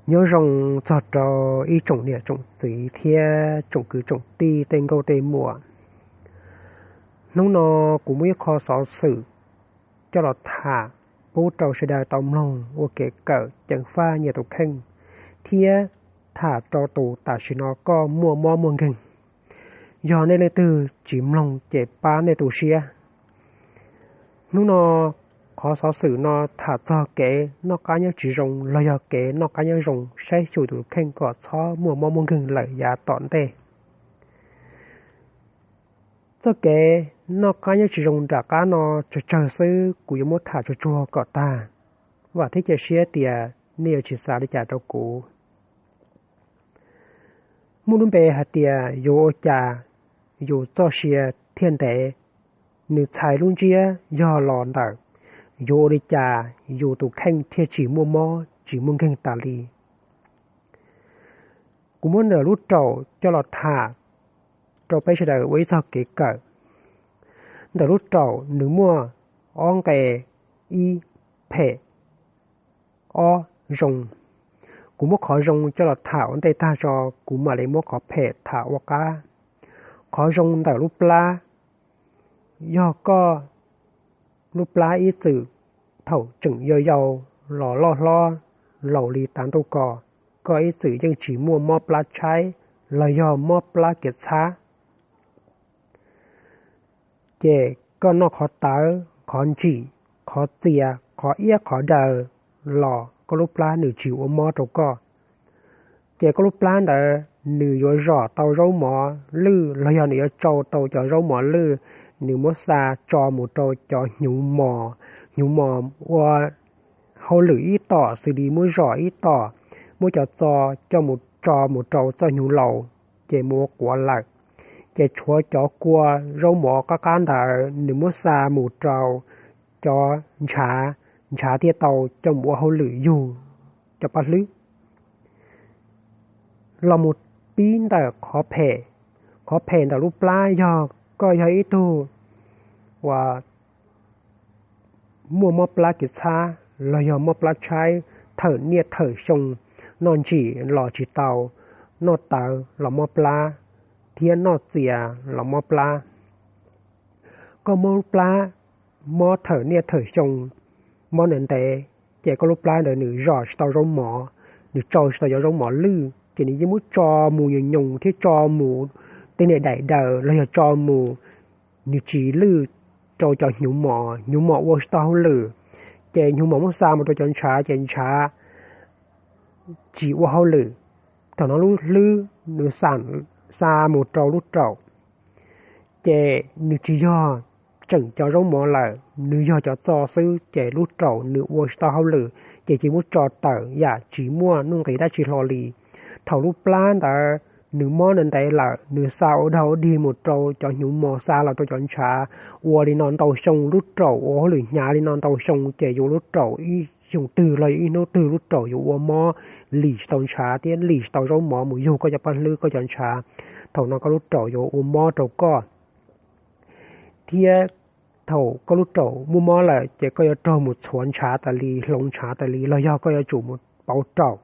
Nyob zoo txog rau ib tsoom niam tsoom txiv thiab tsoom kwv tsoom tij tej nkauj tej muam. Hnub no kuv muaj ib qho xov xwm coj los tham pub rau sawv daws tau mloog ua kev kawm ceev faj nyias tus kheej, thiab tham rau tus tam sim no koj muaj mob muaj nkeeg. Yog nej leej twg tsis mloog ces pab nej tu siab. Hnub no qhov xov xwm no tham txog kev noj qab nyob tsis zoo los yog kev noj qab nyob zoo, saib xyuas tus kheej kom txhob muaj mob muaj nkeeg lawm yav tom ntej. Txoj kev noj qab nyob tsis zoo nram qab no tsawg tsawg xwb, kuv yuav muab tham tsuag tsuag kom tag. Vam thiab cia siab tias nej yuav tsis xav li cas rau kuv. Muaj lub npe hais tias yuav ua cas yus txoj sia thiaj ntev, nws txhais lub ntsiab yog los ntawm yuav ua li cas yus tus kheej thiaj tsis muaj mob tsis muaj nkeeg tas li. Kuv muab ntawm lub raum coj los tham rau peb sawv daws ua ib txoj kev kawm. Ntawm lub raum nws muaj ob nqe, ib phem, ob zoo. Kuv muab qhov zoo coj los tham ua ntej tag tso, kuv mam li muab qhov phem tham ua qab. Qhov zoo ntawm lub plab, yog koj lub plab ib txwm thaum tseem yau yau los loj hlob laus li tav ntuj ko, koj ib txwm yeej tsis muaj mob plab tshaib los yog mob plab kiav txhab. Ces koj noj qhov tawv, qhov ntsim, qhov txias, qhov iab qhov daw los koj lub plab nws tsis ua mob rau koj. Ces koj lub plab ntawd nws yuav zom tau zaub mov lwj los yog nws yuav tsau tau cov zaub mov lwj, nws muab xa tso mus rau cov hnyuv mos, hnyuv mos ua hauj lwm ib tom xws li muab zom ib tom, muab cov txo coj mus tso mus rau txoj hnyuv laus, ces mus ua quav lawm. Ces tshuav cov kua zaub mov qab qab ntawd nws muab xa mus rau cov ntshav, ntshav thiaj tau coj mus ua hauj lwm yug cov paj hlwb. Los mus pib ntawm qhov phem, qhov phem ntawm lub plab yog koj yog ib tug uas muaj mob plab kiav txhab los yog mob plab tshaib, thawm niaj thawm xyoo noj ntsim los tsis tau, noj tawv los mob plab, thiab noj txias los mob plab. Koj mob plab, mob thawm niaj thawm xyoo, mob ntev ntev, ces koj lub plab ntawd nws zom tsis tau zaub mov, nws tsau tsis tau cov zaub mov lwj, ces nws yeej muab tso mus nyoos nyoos thiab tso mus tej niag daim daws los yog tso mus, nws tsis lwj rau cov hnyuv mos, hnyuv mos ua tsis tau hauj lwm, ces hnyuv mos muab xa mus rau cov ntshav ces ntshav tsis ua hauj lwm. Thaum no lub hlwb nws xa, xa mus rau lub raum, ces nws tsis yog tseem cov zaub mov lawm, nws yog cov txo xwb, ces lub raum nws ua tsis tau hauj lwm, ces cia muab tso tawm yam tsis muaj nuj nqis dab tsi hlo li. Thaum lub plab ntawd nws mob ntev ntev lawm, nws xa ua dog ua dig mus rau cov hnyuv mos, xa los rau cov ntshav, ua li no ntau xyoo, lub raum ua hauj lwm hnyav li no ntau xyoo, ces yuav lub raum ib xyoo twg los yog ib hnub twg lub raum yuav ua mob lim tsis tau ntshav thiab lim tsis tau zaub mov mus yug koj cov paj hlwb koj cov ntshav. Thaum no koj lub raum yuav ua mob rau koj. Thiab thaum koj lub raum muaj mob lawm ces koj yuav raug mus txhuav ntshav tas li, hloov ntshav tas li, los yog koj yuav tsum mus pauv raum.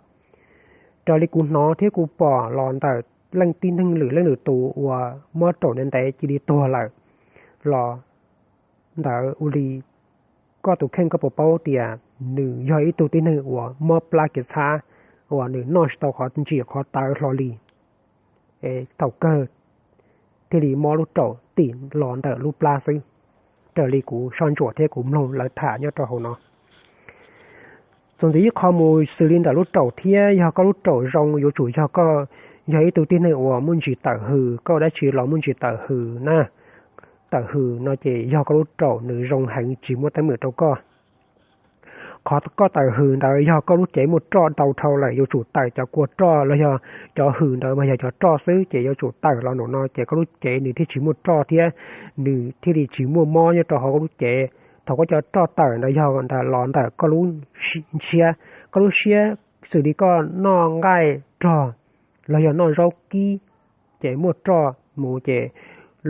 Raws li kuv hnov thiab kuv pom los ntawm leej tib neeg lwm leej lwm tus uas mob raum ntev ntev cia li tuag lawm los ntawd ua li, koj tus kheej koj puas paub tias nws yog ib tug tib neeg uas mob plab kiav txhab, uas nws noj tsis tau qhov ntsim qhov tawv hlo li, es thaum kawg thiaj li mob lub raum tim los ntawm lub plab xwb, raws li kuv soj ntsuam thiab kuv mloog lawv tham nyob rau hauv no. Txuas ntxiv ib qho mus xws li ntawm lub raum thiab, yog koj lub raum zoo yuav tsum yog koj yog ib tug tib neeg uas muaj ntsis tawm hws, koj ua dab tsi los muaj ntsis tawm hws na. Tawm hws no ces yog koj lub raum nws zoo heev tsis muaj teeb meem rau koj. Qhov koj tawm hws ntawd yog koj lub cev muaj roj ntau dhau lawm, yuav tsum tawm cov kua roj los yog cov hws ntawd mas yog cov roj xwb, ces yuav tsum tawm los nraum no ces koj lub cev nws thiaj tsis muaj roj thiab nws thiaj li tsis muaj mob nyob rau hauv koj lub cev. Thaum koj cov roj tawm ntawd yog ntawm los ntawm koj lub siab, koj lub siab xws li koj noj nqaij rog los yog noj zaub kib, ces muaj roj mus ces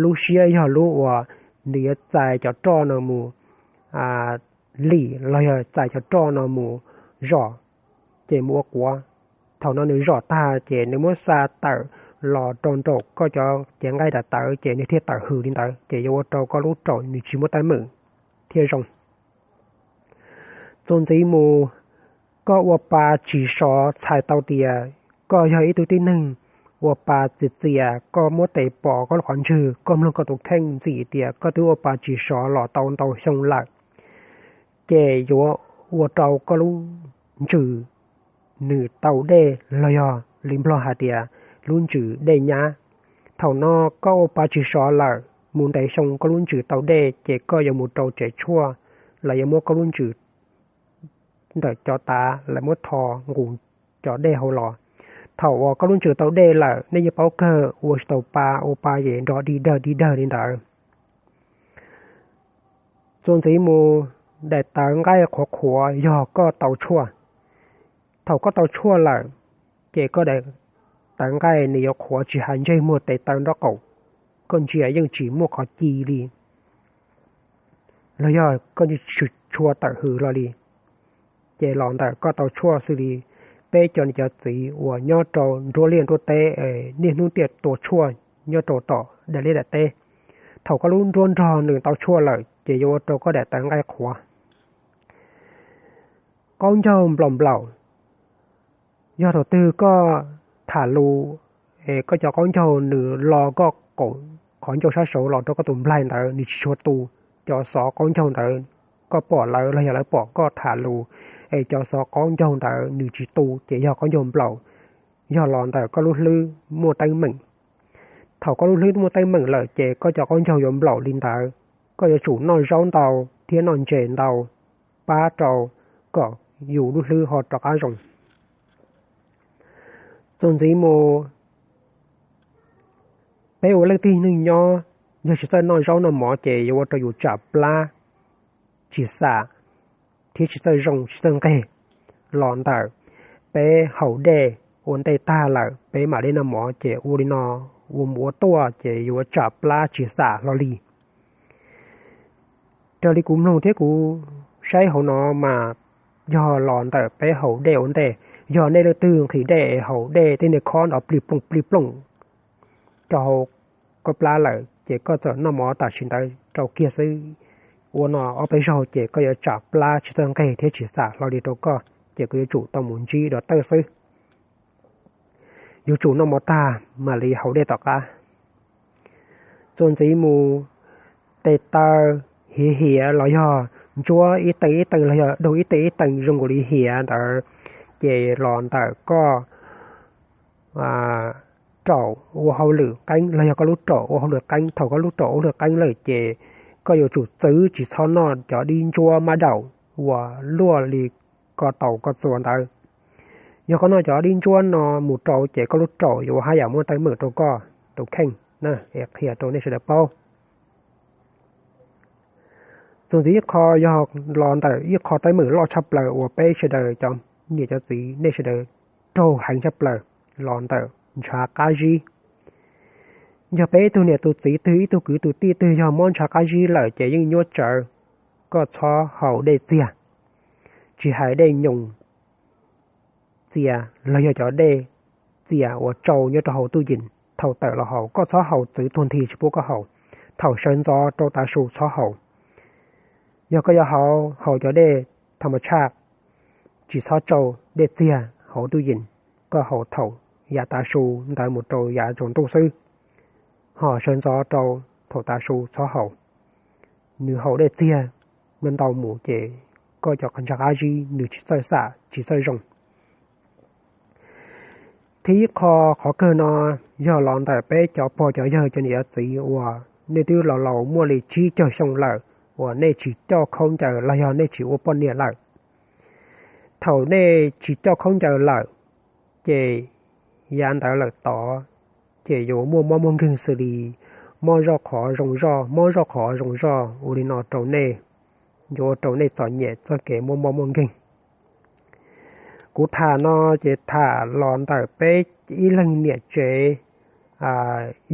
lub siab yog lub uas nws yuav txais cov roj no mus lim los yog txais cov roj no mus zom, ces mus ua quav. thaum no nws zom tag ces nws muab xa tawm los rau nraum koj cov cev nqaij tawv tawv ces nws thiaj tawm hws li ntawd, ces yuav ua rau koj lub raum nws tsis muaj teeb meem thiaj zoo. Txuas ntxiv mus, koj ua pa tsis sov txhais tau tias koj yog ib tug tib neeg ua pa txias txias, koj muab tes pom koj lub qhov ntswg, koj mloog koj tus kheej ntxim tias koj twb ua pa tsis sov los tau ntau xyoo lawm, ces yuav ua rau koj lub ntsws nws tau dej los yog li Nplog hais tias lub ntsws dej nyab. Thaum no koj ua pa tsis sov lawm mus ntev xyoo koj lub ntsws tau dej ces koj yuav mus rau tsev tshuaj, lawv yuav muab koj lub ntsws ntawm cov tav lawv muab tho nqus cov dej hauv los. Thaum uas koj lub ntsws tau dej lawm nej yeej paub kawg, ua tsis tau pa, ua pa ces nrov dig dawg dig dawg li ntawd. Txuas ntxiv mus, daim tawv nqaij qhuav qhuav yog koj tau tshuaj. Thaum koj tau tshuaj lawm, ces koj daim tawv nqaij nws yuav qhuav tsis hais ntsej muag tes taw nraub qaum, koj ntsia yeej tsis muaj qhov ci li, los yog koj tsis tshua tawm hws hlo li. Ces los ntawm koj tau tshuaj xws li peb cov niam cov txiv uas nyob rau nruab liaj nruab teb, niaj hnub tiam tua tshuaj nyob rau tom daim liaj daim teb, thaum koj lub nruab nrog nws tau tshuaj lawm ces yuav ua rau koj daim tawv nqaij qhuav. Qaub ncaug nplaum nplaum, yog thaum twg koj tham lus es koj cov qaub ncaug nws lo koj qaum qhov ncauj sab saud los rau koj tus nplaig ntawd nws tsis tshua tu, cov xov qaub ncaug ntawd koj pom lawv los yog lawv pom koj tham lus, es cov xov qaub ncaug ntawd nws tsis tu ces yog qaub ncaug nplaum, yog los ntawm koj lub hlwb muaj teeb meem. Thaum koj lub hlwb muaj teeb meem lawm ces koj cov qaub ncaug yuav nplaum li ntawd. Koj yuav tsum noj zaub ntau thiab noj ntses ntau pab rau kom yus lub hlwb ho rov qab zoo. Txuas ntxiv mus, peb ua leej tib neeg nyob, yog tsis txawj noj zaub noj mov ces yuav ua rau yus tsam plab tsis xam thiab tsis txawj zoo tsis txawj nqeg. Los ntawm peb haus dej ua ntej tag lawm peb mam li noj mov ces ua li no ua mus ua tuaj ces yuav tsam plab tsis xam hlo li. Raws li kuv mloog thiab kuv saib hauv no mas yog los ntawm peb haus dej ua ntej, yog nej leej twg nqhis dej es haus dej tej niag khob nrov plig plooj plig plooj rau hauv koj plab lawm ces koj txawm noj mov tam sim ntawd rau kiag xwb. Ua no ob peb zaug ces koj yuav tsam plab tsis txawj nqeg thiab tsis xam hlo li rau koj, ces koj yuav tsum tau mus ntsib dov tawj xwb. Yuav tsum noj mov tag mam li haus dej tom qab. Txuas ntxiv mus, tes taw hiav hiav los yog ntsuab ib tee ib tee los yog daug ib tee ib tee zoo nkaus li hiav ntawd, ces los ntawm koj raum ua hauj lwm qeeb los yog koj lub raum ua hauj lwm qeeb. Thaum koj lub raum ua hauj lwm qeeb lawm ces koj yuav tsum txwv tsis txhob noj cov dib ntsuab mab daum uas luaj li ko taus ko txuas ntawd. Yog koj noj cov dib ntsuab no mus rau ces koj lub raum yuav haj yam muaj teeb meem rau koj tus kheej na, es qhia rau nej sawv daws paub. Txuas ntxiv ib qho yog los ntawm ib qho teeb meem loj tshaj plaws uas peb sawv daws cov niam cov txiv nej sawv daws raug heev tshaj plaws los ntawm ntshav qab zib. Yog peb ib tug niam tus txiv twg ib tug kwv tus tij twg yog mob ntshav qab zib lawm ces yeej nyuaj tsawv. Koj txhob haus dej txiag, tsis hais dej nyoos txias los yog cov dej txias uas tsau nyob rau hauv tuj yees thaum tawm los haus, koj txhob haus txwv tuag nthi tsis pub koj haus. Thaum sawv ntxov rau tav su txhob haus. Yog koj yuav haus, haus cov dej tham mas tshaj, tsis txhob tsau dej txiag hauv tuj yees, koj haus thaum yav tav su ntawd mus rau yav tsaus ntuj xwb. Ho sawv ntxov rau thaum tav su txhob haus. Nws haus dej txiag ntau mus ces koj cov ntshav qab zib nws tsis txawj xam tsis txawj zoo. Thib ib qho, qhov kawg no yog los ntawm peb cov pog cov yawg cov niam cov txiv uas nej twb laus laus muaj li tsib caug xyoo lawm uas nej tsis coj khaub ncaws los yog nej tsis ua poj niam lawm. Thaum nej tsis coj khaub ncaws lawm ces yav ntawd lawm tod ces yuav muaj mob muaj nkeeg xws li mob zoj qhov zoo zoj, mob zoj qhov zoo zoj ua li no rau nej, yuav ua rau nej txom nyem txoj kev muaj mob muaj nkeeg. Kuv tham no ces tham los ntawm peb ib leeg niam tsev,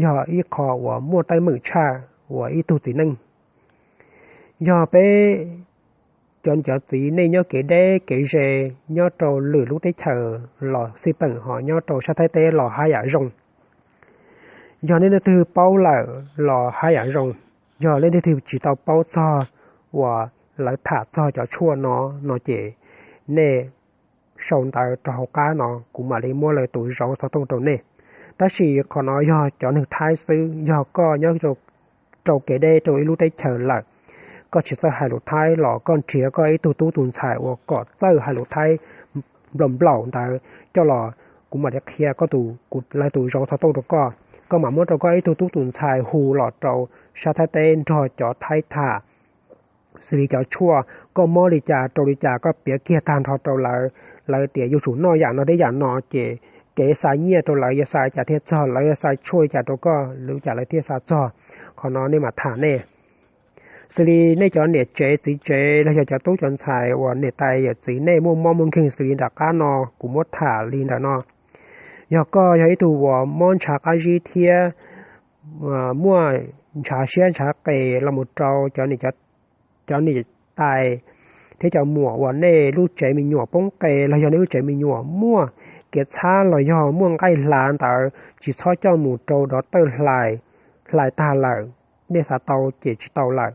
yog ib qho uas muaj teeb meem tshaj uas ib tug txiv neej. Yog peb cov niam cov txiv nej nyob kev deb kev ze, nyob rau lwm lub teb chaws los xij peem ho nyob rau sab Thaib teb los haj yam zoo. Yog nej leej twg paub lawm los haj yam zoo. Yog leej twg tsis tau paub txog uas lawv tham txog cov tshuaj no no ces nej sau ntawv rau hauv qab no, kuv mam li muab lawv tus zauv xov tooj rau nej. Tab sis qhov no yog cov neeg Thaib xwb, yog koj nyob rau kev deb rau ib lub teb chaws lawm, koj tsis txawj hais lus Thaib los koj nrhiav koj ib tug tub tus ntxhais uas kom txawj hais lus Thaib nplaum nplaum ntawd coj los, kuv mam li qhia koj tus, lawv tus zauv xov tooj rau koj. Koj mam muab rau koj ib tug tub tus ntxhais hu los rau sab Thaib teb nrog cov Thaib tham xws li cov tshuaj, koj mob li cas rau li cas koj piav kiag tag nrho rau lawv. Lawv tias yuav tsum noj yam no thiab yam no ces kev xa nyiaj rau lawv yuav xa cas thiaj txog, lawv yuav xa tshuaj li cas rau koj lub cas lawv thiaj xa txog. Qhov no nej mam tham nej. Xws li nej cov niam tsev txiv tsev los yog cov tub cov ntxhais uas niam tais yawm txiv nej muaj mob muaj nkeeg xws li nram qab no kuv muab tham li ntawm no. Yog koj yog ib tug uas mob ntshav qab zib thiab muaj ntshav siab ntshav qes los mus rau cov niam tais thiab cov muam uas nej lub tsev me nyuam poob qes los yog nej lub tsev me nyuam muaj kev txhab los yog muaj nqaij hlav ntawd tsis txhob coj mus rau dov tawj hlais, hlais tag lawm, nej xav tau ces tsis tau lawm.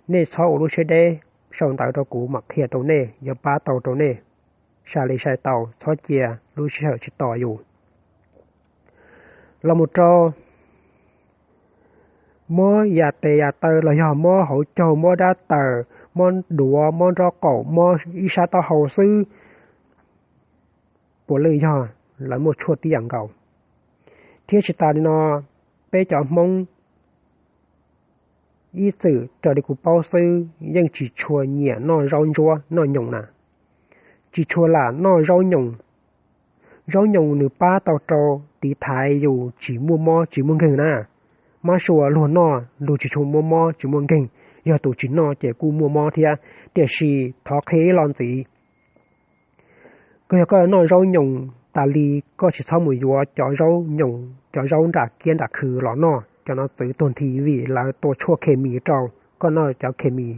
Nej txhob ua lub siab deb, sau ntawv rau kuv mam qhia rau nej, yuav pab tau rau nej. Sai li sai tau, txhob cia lub sij hawm tsis tos yus. Los mus rau mob yam tes yam taw los yog mob hauv caug, mob dab taws, mob duav, mob nraub qaum, mob ib sab taub hau xwb, puav leej yog lawv muaj tshuaj tib yam nkaus. Thiab tsis tas li no, peb cov Hmoob ib txwm raws li kuv paub xwb yeej tsis tshua nyiam noj zaub ntsuab noj nyoos na. Tsis tshua lam noj zaub nyoos. Zaub nyoos nws pab tau rau tiv thaiv yus tsis muaj mob tsis muaj nkeeg na. Mab sua luag noj luag tsis tshua muaj mob tsis muaj nkeeg, yog tus tsis noj ces kuj muaj mob thiab. Tiam sis thov qhia ib lo ntxiv, koj yog koj noj zaub nyoos tas li, koj tsis txhob mus yuav cov zaub nyoos, cov zaub nram kiab nram khw los noj, cov no txwv tuag nthi vim lawv tua tshuaj khes mis rau. Koj noj cov khes mis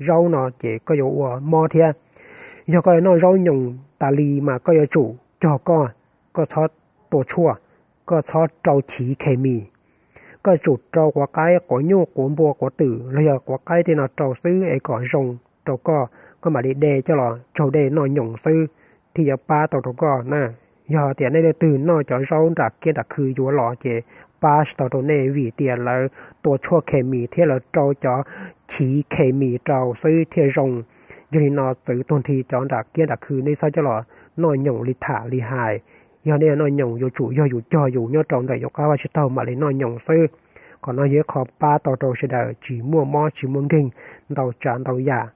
zaub no ces koj yuav ua mob thiab. Yog koj noj zaub nyoos tas li mas koj yuav tsum cog koj, koj txhob tua tshuaj, koj txhob rau chiv khes mis. Koj yuav tsum rau quav qaib, quav nyuj, quav npua, quav twm los yog quav qaib tej no rau xwb es kom zoo rau koj, koj mam li de coj los tsaug dej noj nyoos xwb thiaj yuav pab tau rau koj na. Yog tias nej leej twg noj cov zaub nram kiab nram khw yuav los ces pab tsis tau rau nej vim tias lawv tua tshuaj khes mis thiab lawv rau cov chiv khes mis rau xwb thiaj zoo. Yog li no txwv tuag nthi cov nram kiab nram khw, nej txhob coj los noj nyoos li tham li hais. Yog nej noj nyoos yuav tsum yog yus cog yus nyob rau ntawm yus qab vaj tsib taug mam li noj nyoos xwb. Qhov no yog ib qho pab tau rau sawv daws tsis muaj mob tsis muaj nkeeg ntau tsav ntau yam.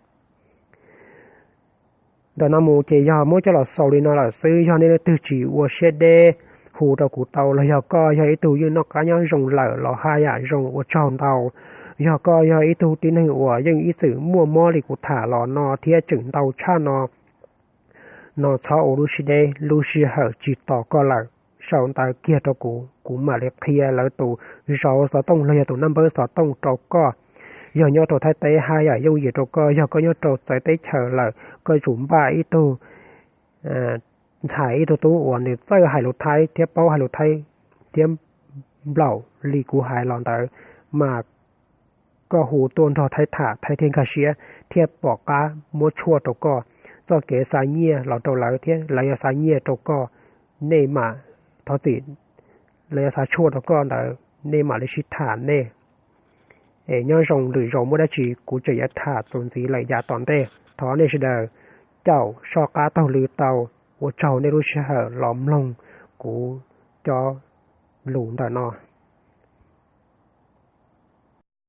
Ntawm no mus ces yog muab coj los xaus li no lawm xwb. Yog nej leej twg tsis ua siab deb hu rau kuv tau los yog koj yog ib tug yeej noj qab nyob zoo lawm los haj yam zoo, ua tsaug ntau. Yog koj yog ib tug tib neeg uas yeej ib txwm muaj mob li kuv tham los no thiab tseem ntau tshaj no, no txhob ua lub siab deb, lub sij hawm tsis tos koj lawm. Sau ntawv kiag rau kuv, kuv mam li qhia lawv tus zauv xov tooj los yog tus naj npawb xov tooj rau koj. Yog nyob rau Thaib teb haj yam yooj yim rau koj. Yog koj nyob rau txawv teb chaws lawm, koj yuav tsum npaj ib tug ntxhais, ib tug tub uas nws txawj hais lus Thaib thiab paub hais lus Thaib thiab nplaum li kuv hais los ntawd, mas koj hu tuaj nrog Thaib tham, Thaib thiaj nkag siab thiaj pom qab muab tshuaj rau koj. Txoj kev xa nyiaj los rau lawv thiab lawv yuav xa nyiaj rau koj, nej mam, thov txim, lawv yuav xa tshuaj rau koj ntawd nej mam li sib tham nej. Es nyob zoo, lwm zaus muaj dab tsi kuv tseem yuav tham txuas ntxiv lawm yav tom ntej. Thov nej sawv daws caum soj qab taug lw tau. Ua tsaug nej lub sij hawm los mloog kuv cov lus ntawm no.